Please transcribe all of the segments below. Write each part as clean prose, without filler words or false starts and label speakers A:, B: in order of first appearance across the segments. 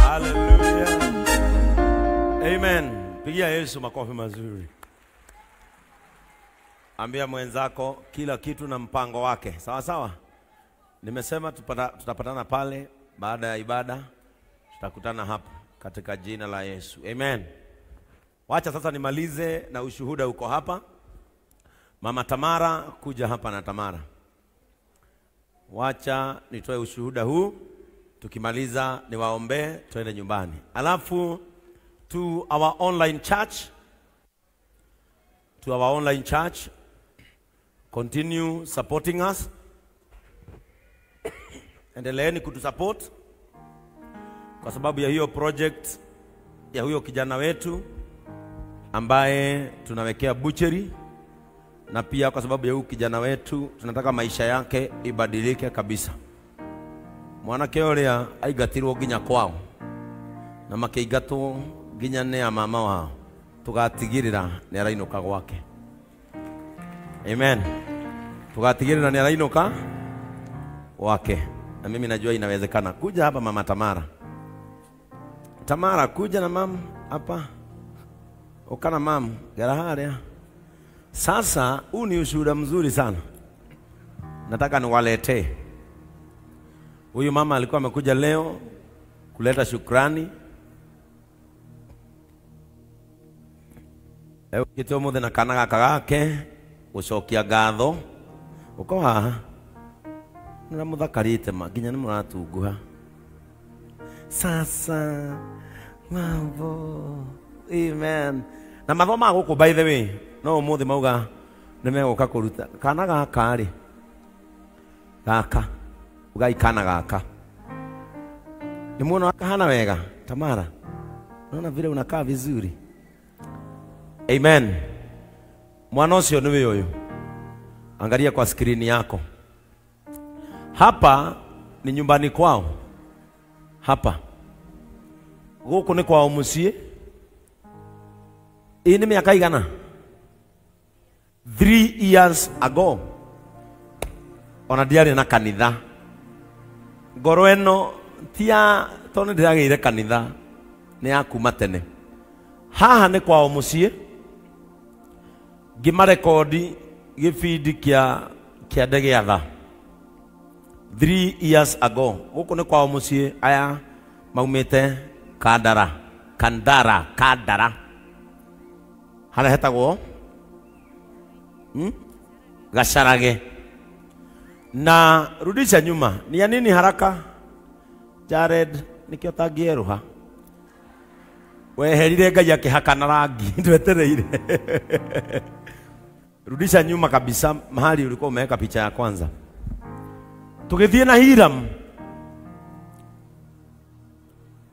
A: Hallelujah. Amen. Pigia Yesu makofi mazuri. Ambia mwenzako kila kitu na mpango wake. Sawa sawa? Nimesema tutapatana pale baada ya ibada. Tutakutana hapa katika jina la Yesu. Amen. Wacha sasa nimalize na ushuhuda uko hapa. Mama Tamara kuja hapa na Tamara. Wacha nitoe ushuhuda huu. Tukimaliza niwaombe tuende nyumbani. Alafu to our online church. To our online church, continue supporting us. Endeleeni kutusupport kwa sababu ya hiyo project ya huyo kijana wetu ambaye tunawekea butchery, na pia kwa sababu ya huyo kijana wetu tunataka maisha yake ibadilike kabisa. Mwanake uria aigatirwo nginya kwao na makiingatwo nginya nĩ a mama wao, tugatigirira nĩ arainuka gwake. Amen. Tugatigirira nĩ arainuka gwake. Na mimi najua inawezekana. Kuja hapa Mama Tamara. Tamara kuja na mam hapa. Ukana mam garaharia. Sasa huu ni ushuhuda mzuri sana. Nataka niwaletee. Huyu mama alikuwa amekuja leo kuleta shukrani. Ekite umuthi na kana gaka gake gucokia ngatho. Uko haha nĩramũthakarĩte ma nginya nĩmũratunguha. Sasa mambo. Amen. Na mathoma gũkũ by the way no umuthi mauga nĩmegũka kũruta kana gaka rĩ, gaka ugai kana gaka ni muona kahana wega. Tamara, naona vile unakaa vizuri. Amen. Mwana ucio ni huyu. Angalia kwa skrini yako. Hapa ni nyumbani kwao. Hapa guku ni kwao mucii. Ii ni miaka igana? 3 years ago. Ona ndiarĩ na kanitha. Ngoro ĩno tia tondũ ndĩragĩire kanitha nĩ ya kuma tene. Haha nĩ kwao mũciĩ. Ngĩmarekodi gĩbindi kĩa kĩande gĩa tha 3 years ago. Gũkũ nĩ kwao mũciĩ. Aya maumĩte Kandara, Kandara, Kandara harĩa hetagwo Gacarage. Na rudisha nyuma. Ni ya nini haraka? Jared nikio tangieruha. Weherire Ngai akihakana rangi twetereire. Rudisha nyuma kabisa mahali ulikuwa umeweka picha ya kwanza. Tugithie na Hiram.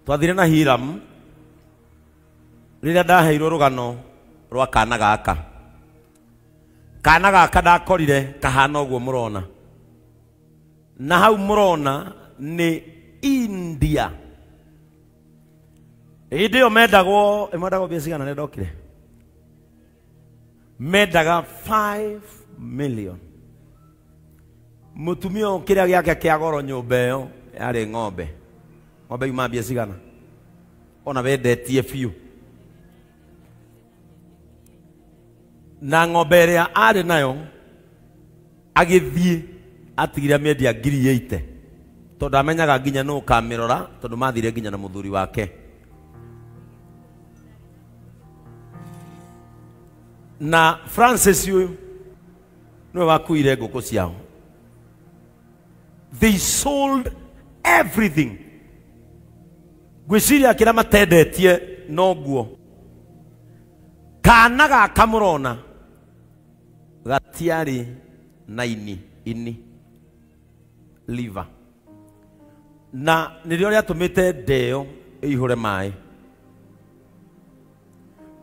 A: Twathire na Hiram riria ndaheirwo rugano rwa kana gaka. Kana gaka ndakorire kahana uguo murona. Na hau murona ni India. Hĩndĩ ĩyo mendagwo, mendagwo mbia cigana nĩ ndokire? Mendaga 5 million. Mũtumia ũyũ kĩrĩa gĩake kĩa goro nyũmba ĩyo yarĩ ng'ombe. Ng'ombe yuma mbia cigana? Ona wendetie biũ. Na ng'ombe ĩrĩa arĩ nayo agĩthiĩ atigire amĩendia 80,000. Tondũ amenyaga nginya nũ ũkamĩrora, tondũ mathire nginya na mũthuri wake. Na Francis ũyũ nĩwe wakuire ngũkũ ciao. They sold everything. Ngwĩciria kĩrĩa matendetie no nguo. Kana gaka mũrona gatiarĩ na ini, ini liver. Na nĩrĩo rĩatũmĩte ndeo ĩihũre maĩ.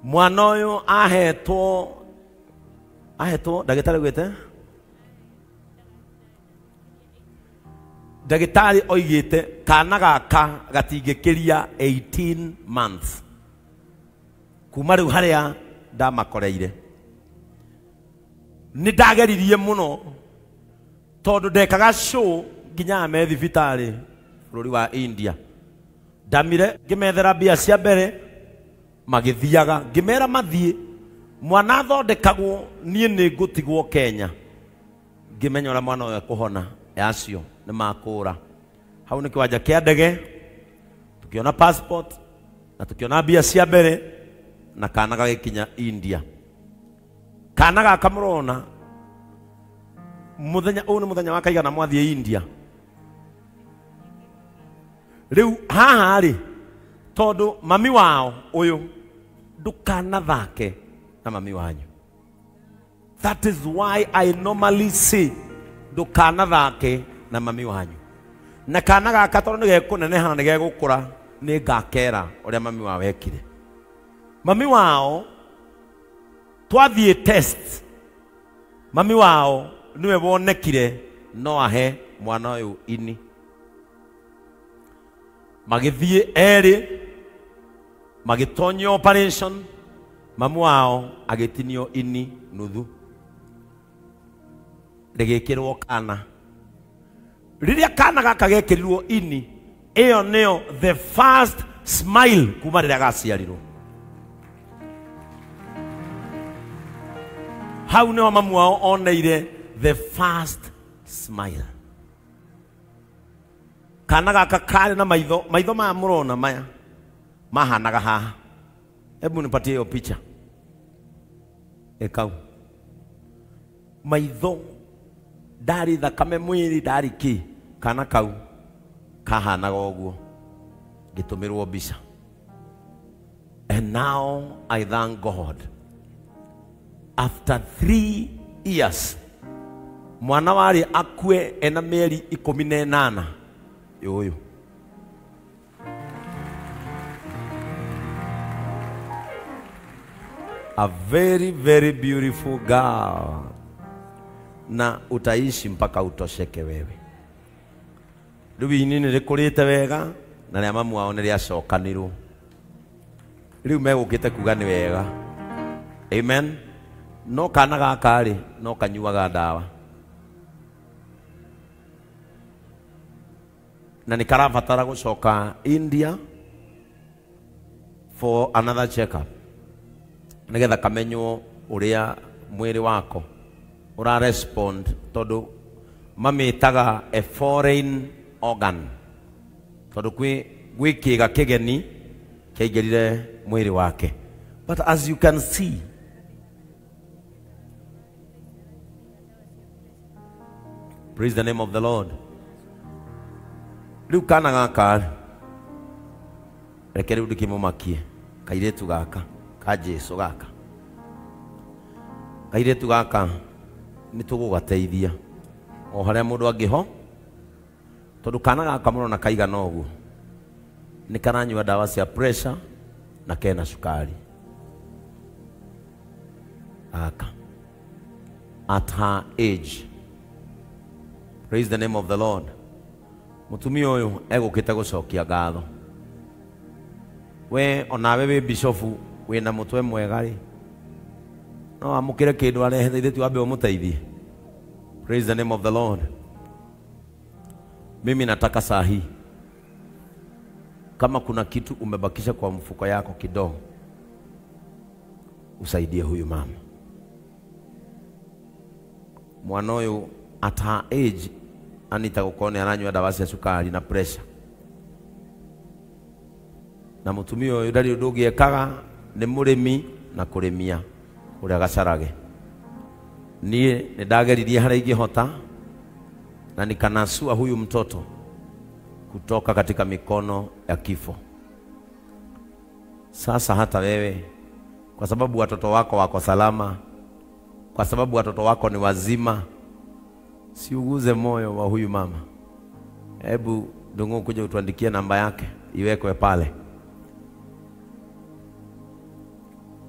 A: Mwana ũyũ ahetwo ndagĩtarĩ augĩte, ndagĩtarĩ oigĩte kana gaka gatingĩkĩria 18 months kuma rĩu harĩa ndamakoreire. Nĩ ndageririe mũno tondũ ndekaga show nginya me thibitarĩ bũrũri wa India. Ndamire ngĩmethera mbia cia mbere magĩthiaga, ngĩmera mathiĩ, mwana athondekagwo niĩ nĩ ngũtigwo Kenya. Ngĩmenya ũrĩa mwana ũyũ ekũhona, acio nĩ makũra. Hau nĩ kĩwanja kĩa ndege, tukiona passport na tukiona mbia cia mbere na kana gagĩkinya India. Kana gaka mũrona muthenya ũyũ nĩ mũthenya wa kaigana mwathiĩ India. Rĩu haha rĩ, tondũ mami wao ũyũ ndũkanathake na mami wanyu. That is why I normally say ndũkanathake na mami wanyu. Na kana gaka tondũ nĩ gekũneneha na nĩ gegũkũra, nĩ ngakera ũrĩa mami wao ekire. Mami wao twathiĩ test, mami wao niwe wonekire no ahe mwana ũyũ ini. Magĩthiĩ erĩ, magĩtonyio operation, mamu wao agĩtinio ini nuthu, rĩgĩkĩrwo kana. Rĩrĩa kana gaka gekĩrirwo ini, ĩyo nĩyo the first smile kuma rĩrĩa gaciarirwo. Hau nĩho mamu wao oneire the first smile. Kana gaka karĩ na maitho, maitho maya mũrona maya mahanaga haha. Hebu nipatie hiyo picha. Ekau. Maitho ndari thakame mwĩrĩ ndari kĩ, kana kau kahanaga ũguo. Ngĩtũmĩrwo mbica. And now I thank God. After 3 years, mwana warĩ akue ena mĩeri 18 ũyũ. A very very beautiful girl. Na utaishi mpaka utosheke wewe. Rĩu ini nĩ rĩkũrĩte wega na rĩa mamu wao nĩ rĩacokanirwo. Rĩu megũkĩte kuga nĩ wega. Amen. No kana gaka rĩ, no kanyuaga ndawa. Na nĩ karabatara gũcoka India for another checkup, nĩgetha kamenywo ũrĩa mwĩrĩ wako ũra respond, tondũ mamĩtaga a foreign organ, tondũ gwĩ kĩga kĩgeni kĩaingĩrire mwĩrĩ wake. But as you can see, praise the name of the Lord. Rĩu kana gaka reke rĩu ndĩkĩmũmakie kairĩtu gaka ka Jesu gaka, kairĩtu gaka nĩ tũgũgateithia o harĩa mũndũ angĩho, tondũ kana gaka mũrona kaigana ũguo nĩ karanyua ndawa cia pressure na kena cukari. Gaka at her age, praise the name of the Lord. Mũtumia ũyũ egũkĩte gũcokia ngatho. We onawe wĩ bishofu wĩna mũtwe mwega rĩ, no amũkĩre kĩndũ arehe ithuĩ twambe ũmũteithie. Praise the name of the Lord. Mimi nataka saa hii, kama kuna kitu umebakisha kwa mfuko yako kidogo, usaidie huyu mama. Mwana ũyũ at her age anita gũkorwo nĩ aranyua ndawa cia cukari na pressure. Na mũtumia ũyũ ndarĩ ũndũ ũngĩ ekaga, nĩ mũrĩmi na kũrĩmia kũrĩa gacarage. Niĩ nĩ ndageririe harĩa ingĩhota na nikanasua huyu mtoto kutoka katika mikono ya kifo. Sasa hata wewe, kwa sababu watoto wako wako salama, kwa sababu watoto wako ni wazima, siuguze moyo wa huyu mama. Hebu Ndung'u kuja utuandikie namba yake iwekwe pale.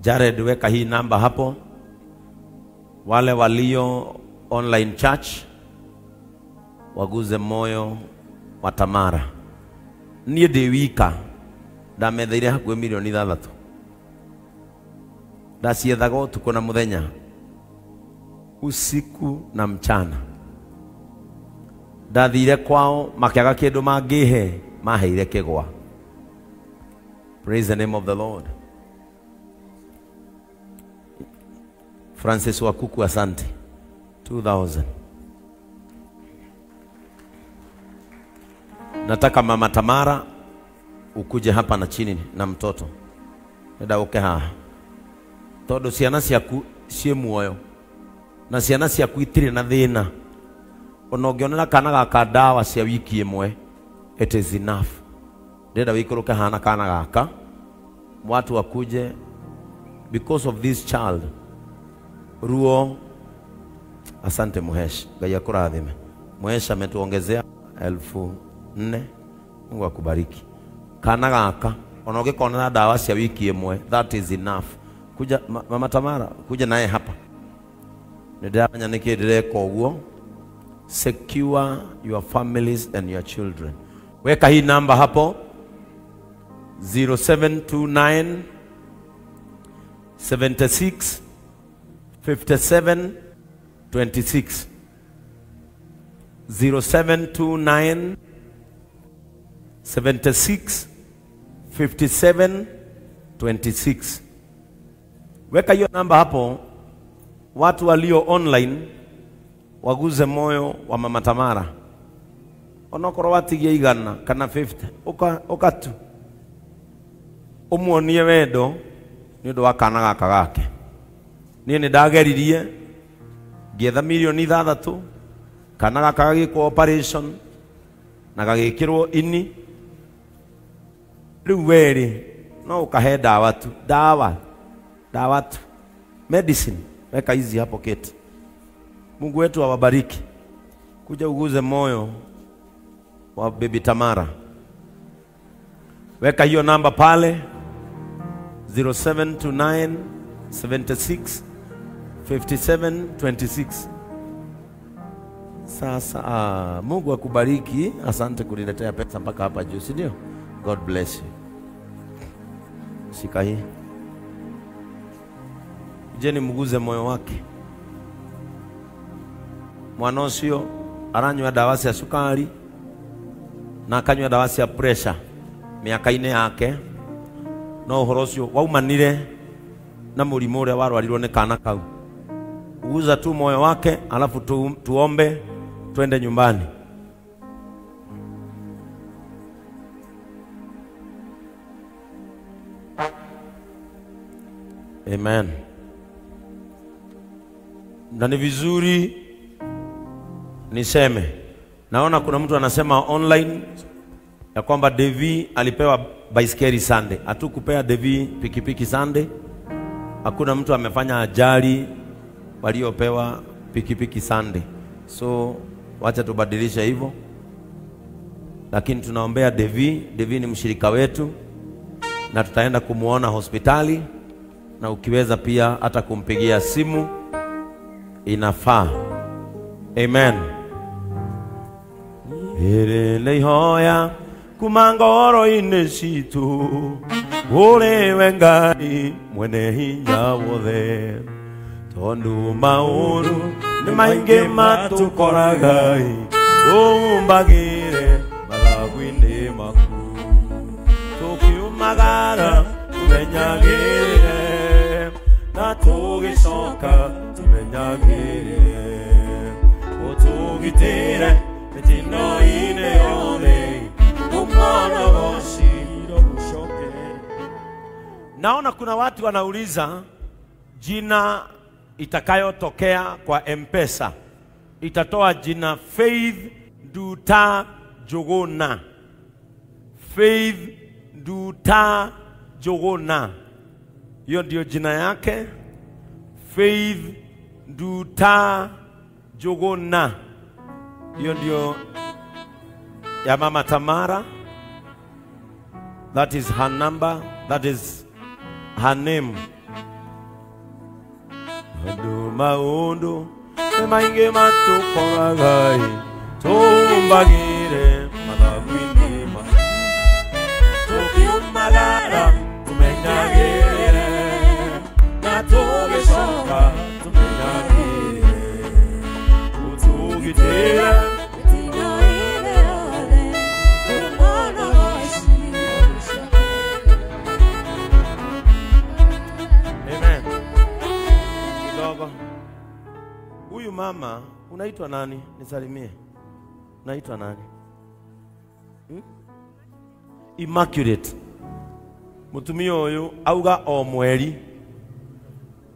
A: Jared, weka hii namba hapo. Wale walio online church waguze moyo wa Tamara. Niĩ ndĩ wika ndametheire hakuhĩ milioni 6. Ndaciethaga ũtukũ na mũthenya, usiku na mchana. Ndathire kwao makĩaga kĩndũ mangĩhe, maheire kĩgwa. Praise the name of the Lord. Francis Wakuku, asante. 2000. Nataka Mama Tamara ukuje hapa na chini na mtoto. Enda uke haha. Tondu ciana ciaku ciĩ muoyo na ciana ciaku itirĩ na thĩna. Ona ũngĩonera kana gaka ndawa cia wiki ĩmwe, it is enough. Ndĩrenda wĩikũrũke haha na kana gaka, watu wakuje because of this child. Ruo, asante Muhesh, Ngai akurathime. Muhesh ametuongezea 4,000. Mungu akubariki. Kana gaka ona ũngĩkonera ndawa cia wiki ĩmwe, that is enough. Kuja Mama Tamara, kuja naye hapa. Nĩndĩramenya nĩkĩ ndĩreka ũguo. Secure your families and your children. Weka hii namba hapo, 0729 76 57 26. 0729 76 57 26. Weka hiyo namba hapo, watu walio online waguze moyo wa Mama Tamara. Onokorwo watigia igana kana 50, uka tu umuonie wendo ni undu wa kana gaka gake. Niĩ nĩ ndageririe ngĩetha milioni 6 kana gaka gagĩkwo operation na gagĩkĩrwo ini. Rĩu werĩ no ũkahe ndawa tu, dawa tu, medicine. Weka hizi hapo keti. Mungu wetu awabariki. Kuja uguze moyo wa baby Tamara. Weka hiyo namba pale, 0729 76 57 26. Sasa Mungu akubariki. Asante kuniletea pesa mpaka hapa juu, si ndio? God bless you. Shika hii. Je, ni mguze moyo wake. Mwana ũcio aranyua ndawa cia cukari na akanyua ndawa cia pressure mĩaka-inĩ yake, no ũhoro ũcio waumanire na mũrimũ ũrĩa warwarirwo nĩ kana kau. Uguza tu moyo wake, alafu tuombe twende nyumbani. Amen. Na ni vizuri niseme, naona kuna mtu anasema online ya kwamba Devi alipewa baiskeli Sunday. Hatukupea Devi pikipiki Sunday. Hakuna mtu amefanya ajali waliopewa pikipiki Sunday. So wacha tubadilishe hivyo. Lakini tunaombea Devi. Devi ni mshirika wetu na tutaenda kumuona hospitali, na ukiweza pia hata kumpigia simu inafaa. Amen. Ere hoya kumangoro ineshitu ule wengai mwene hinya wothe tondu mauru ni maingi matukoragai tumbagire malagwini maku tukiumagara tumenyagire na tugicoka tumenyagire utugitire mitino-inĩ yothe ukono goshiro gushoke. Naona kuna watu wanauliza jina itakayotokea kwa M-Pesa itatoa jina Faith Nduta Njuguna. Faith Nduta Njuguna, hiyo ndio jina yake, Faith Nduta Njuguna. Hiyo ndio ya Mama Tamara. That is her number, that is her name. Andu maundu ni maingi matukoragai tumbagire mathagwini ma tukiumagara tumenyagire na tugicoka tumenyagire utugitire mama unaitwa nani? Nisalimie. Unaitwa nani? Immaculate. Mutumia uyu auga o mweri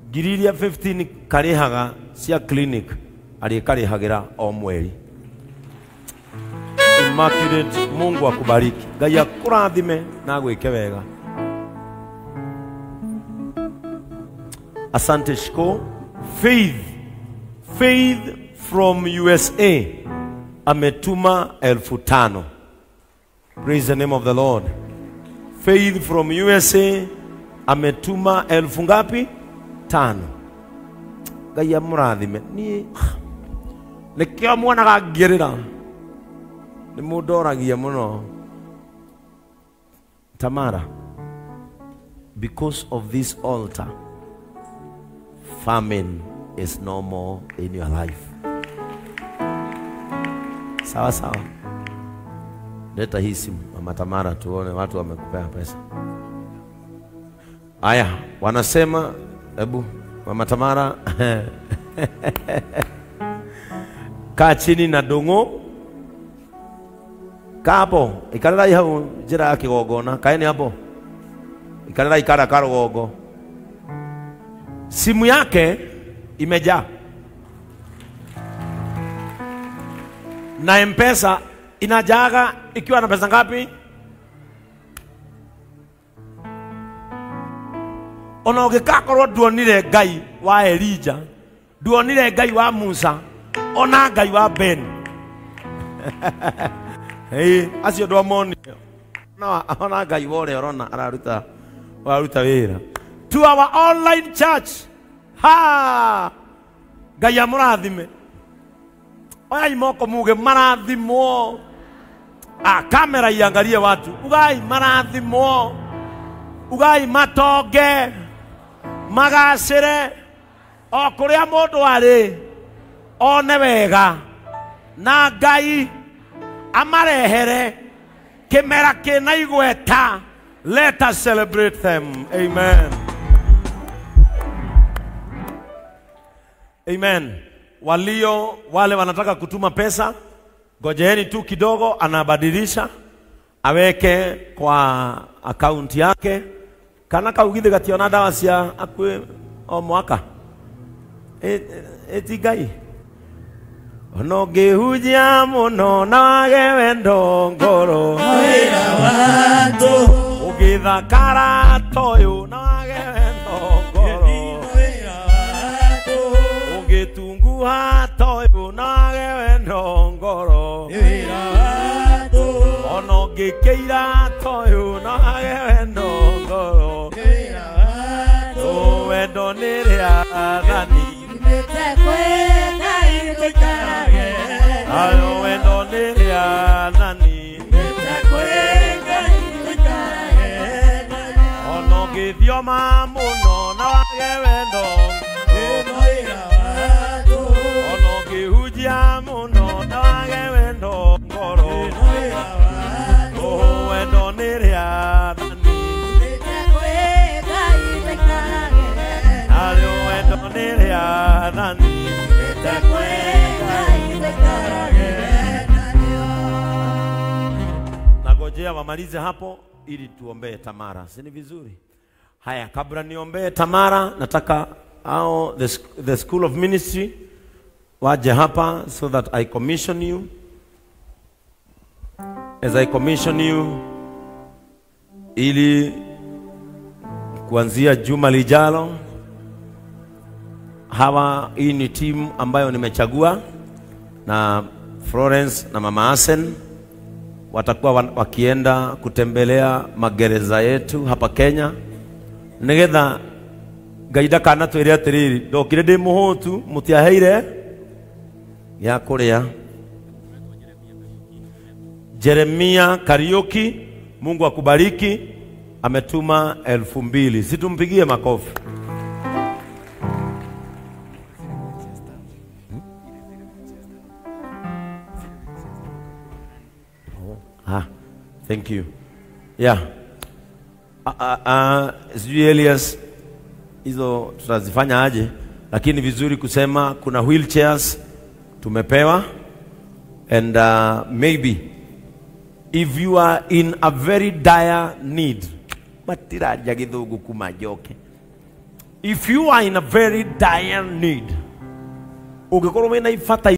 A: ngiri iria 15 karihaga cia clinic arikarihagira o mweri. Immaculate, Mungu akubariki. Ngai akurathime na agwike wega. Asante Shiko. Faith from USA ametuma 5,000. Praise the name of the Lord. Faith from USA ametuma 1,000 ngapi? 5. Ngai amurathime. Ni nikio mwonaga ngirira. Ni mundu oragia muno. Tamara, because of this altar, famine is no more in your life. Sawa sawa. Leta hii simu Mama Tamara tuone watu wamekupea pesa. Aya, wanasema hebu Mama Tamara kaa chini na dongo. Kaa hapo, ikarira hau njira ya kigongona, kaeni hapo. Ikarira ikara karogongo. Simu yake imejaa. Na M-Pesa inajaga ikiwa na pesa ngapi? Ona ũngĩgakorwo nduonire Ngai wa Elijah, nduonire Ngai wa Musa, ona Ngai wa Ben. Hey, acio ndwamonire. Ona Ngai wa ũrĩa ũrona araruta wĩra. To our online church. Ha! Ngai amũrathime. Oyai moko muge marathimwo. Ah, kamera iangalie watu. Ugai marathimwo. Ugai matonge. Magacire. O kuria mundu ari one wega. Na Ngai amarehere kimera kina igweta. Let us celebrate them. Amen. Amen. Walio wale wanataka kutuma pesa, gojeeni tu kidogo, anabadilisha aweke kwa akaunti yake. Kana kaugithe gationa dawa cia akwe o mwaka. Eti Ngai ono ngihunjia muno na wage wendo ngoro
B: wĩra watu
A: ũgĩthakara toyũ na wage wendo ngoro
B: wĩra watu
A: ũgĩtunguha toyũ na wage wendo ngoro
B: wĩra watu
A: ona ũngĩkĩira toyũ na wage wendo ngoro
B: wĩra watu
A: wendo nĩ rĩathani ayo wendo nĩ rĩathani ona ũngĩthioma mũno na wage wendo ona ũngĩhunjia mũno na wage wendo ngoro wendo nĩ rĩathani ayo wendo nĩ rĩathani. Nagojea wamalize hapo ili tuombee Tamara. Si ni vizuri? Haya, kabla niombee Tamara, nataka hao the School of Ministry waje hapa so that I commission you. As I commission you, ili kuanzia juma lijalo, hawa hii ni team ambayo nimechagua, na Florence na Mama Asen watakuwa wakienda kutembelea magereza yetu hapa Kenya nigetha Ngai ndakanatwĩre atĩrĩrĩ ndokire ndĩ mũhũtu mũtiaheire gĩa kũrĩa. Jeremia Kariuki, Mungu akubariki, ametuma 2,000. Situmpigie makofi. Ah, thank you. Yeah. Sijui Elias hizo tutazifanya aje, Lakini vizuri kusema kuna wheelchairs tumepewa, and maybe if you are in a very dire need, matiraria githungu kuma njoke. If you are in a very dire need, ungikorwo wina ibata